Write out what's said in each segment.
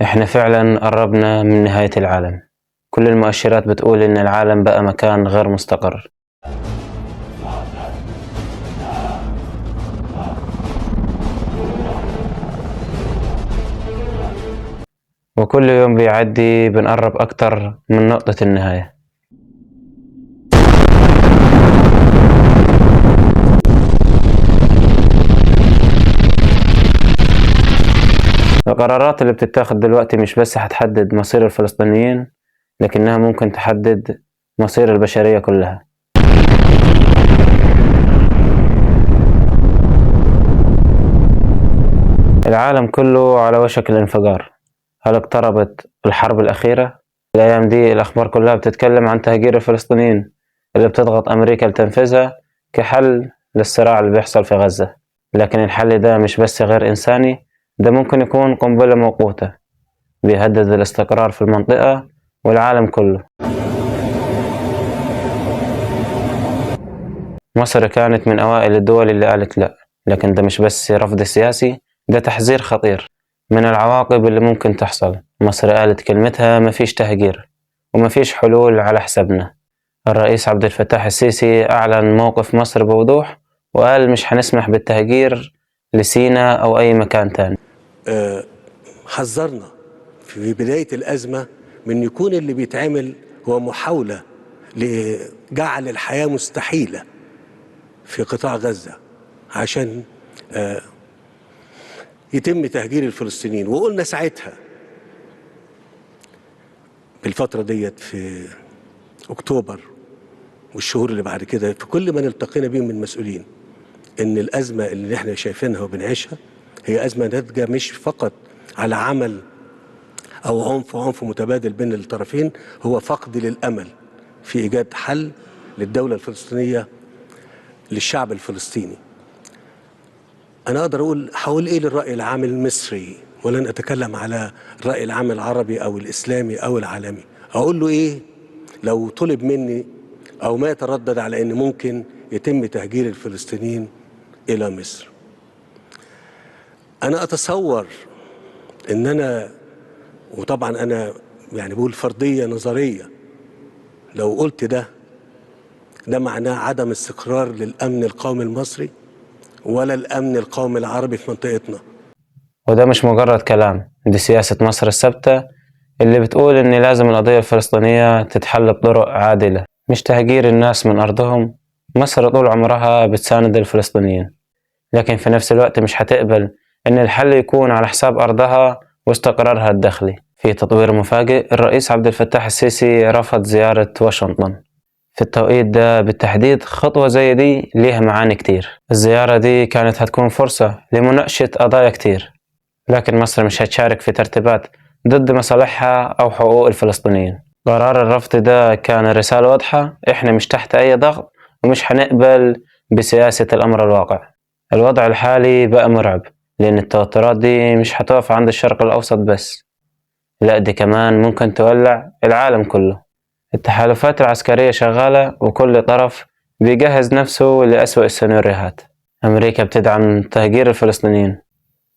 احنا فعلا قربنا من نهاية العالم. كل المؤشرات بتقول ان العالم بقى مكان غير مستقر. وكل يوم بيعدي بنقرب اكتر من نقطة النهاية. القرارات اللي بتتاخد دلوقتي مش بس هتحدد مصير الفلسطينيين، لكنها ممكن تحدد مصير البشرية كلها. العالم كله على وشك الانفجار. هل اقتربت الحرب الأخيرة؟ الأيام دي الأخبار كلها بتتكلم عن تهجير الفلسطينيين اللي بتضغط أمريكا لتنفيذها كحل للصراع اللي بيحصل في غزة. لكن الحل ده مش بس غير إنساني، ده ممكن يكون قنبلة موقوتة بيهدد الاستقرار في المنطقة والعالم كله. مصر كانت من أوائل الدول اللي قالت لا، لكن ده مش بس رفض سياسي، ده تحذير خطير من العواقب اللي ممكن تحصل. مصر قالت كلمتها، مفيش تهجير ومفيش حلول على حسابنا. الرئيس عبد الفتاح السيسي أعلن موقف مصر بوضوح وقال مش هنسمح بالتهجير لسينا أو أي مكان تاني. حذرنا في بداية الأزمة من يكون اللي بيتعمل هو محاولة لجعل الحياة مستحيلة في قطاع غزة عشان يتم تهجير الفلسطينيين. وقلنا ساعتها بالفترة ديت في أكتوبر والشهور اللي بعد كده في كل ما التقينا بيهم من مسؤولين إن الأزمة اللي احنا شايفينها وبنعيشها هي أزمة ناتجة مش فقط على عمل أو عنف متبادل بين الطرفين، هو فقد للأمل في إيجاد حل للدولة الفلسطينية للشعب الفلسطيني. أنا أقدر أقول هقول إيه للرأي العام المصري، ولن أتكلم على الرأي العام العربي أو الإسلامي أو العالمي. أقول له إيه لو طلب مني أو ما يتردد على إن ممكن يتم تهجير الفلسطينيين إلى مصر؟ أنا أتصور إن أنا، وطبعا أنا يعني بقول فرضية نظرية، لو قلت ده معناه عدم استقرار للأمن القومي المصري ولا الأمن القومي العربي في منطقتنا. وده مش مجرد كلام، دي سياسة مصر الثابتة اللي بتقول إن لازم القضية الفلسطينية تتحل بطرق عادلة، مش تهجير الناس من أرضهم. مصر طول عمرها بتساند الفلسطينيين، لكن في نفس الوقت مش هتقبل إن الحل يكون على حساب أرضها واستقرارها الداخلي. في تطوير مفاجئ، الرئيس عبد الفتاح السيسي رفض زيارة واشنطن في التوقيت ده بالتحديد. خطوة زي دي ليها معاني كتير. الزيارة دي كانت هتكون فرصة لمناقشة قضايا كتير، لكن مصر مش هتشارك في ترتيبات ضد مصالحها أو حقوق الفلسطينيين. قرار الرفض ده كان رسالة واضحة، إحنا مش تحت أي ضغط ومش هنقبل بسياسة الأمر الواقع. الوضع الحالي بقى مرعب، لأن التوترات دي مش هتقف عند الشرق الأوسط بس، لا دي كمان ممكن تولع العالم كله. التحالفات العسكرية شغالة وكل طرف بيجهز نفسه لأسوأ السيناريوهات. أمريكا بتدعم تهجير الفلسطينيين،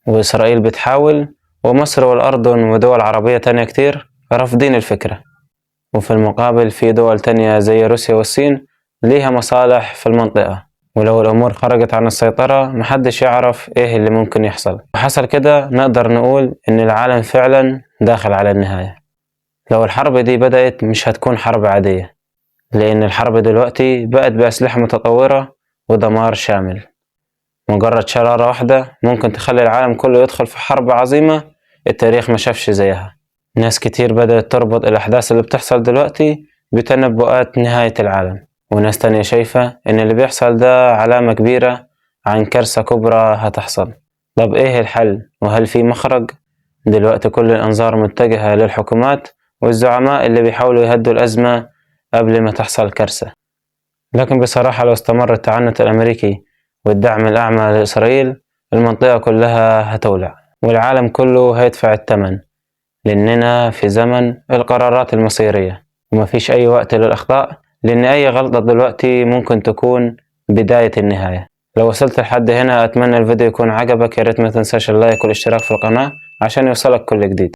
وإسرائيل بتحاول، ومصر والأردن ودول عربية تانية كتير رافضين الفكرة. وفي المقابل في دول تانية زي روسيا والصين ليها مصالح في المنطقة، ولو الأمور خرجت عن السيطرة محدش يعرف إيه اللي ممكن يحصل. وحصل كده نقدر نقول إن العالم فعلا داخل على النهاية. لو الحرب دي بدأت مش هتكون حرب عادية، لأن الحرب دلوقتي بقت بأسلحة متطورة ودمار شامل. مجرد شرارة واحدة ممكن تخلي العالم كله يدخل في حرب عظيمة التاريخ ما شافش زيها. ناس كتير بدأت تربط الأحداث اللي بتحصل دلوقتي بتنبؤات نهاية العالم، وناس تانية شايفة إن اللي بيحصل ده علامة كبيرة عن كارثة كبرى هتحصل. طب إيه الحل؟ وهل في مخرج؟ دلوقتي كل الأنظار متجهة للحكومات والزعماء اللي بيحاولوا يهدوا الأزمة قبل ما تحصل كارثة. لكن بصراحة لو استمر التعنت الأمريكي والدعم الأعمى لإسرائيل، المنطقة كلها هتولع والعالم كله هيدفع الثمن، لأننا في زمن القرارات المصيرية ومفيش أي وقت للأخطاء، لأن أي غلطة دلوقتي ممكن تكون بداية النهاية. لو وصلت لحد هنا أتمنى الفيديو يكون عجبك، يا ريت ما تنساش اللايك والاشتراك في القناة عشان يوصلك كل جديد.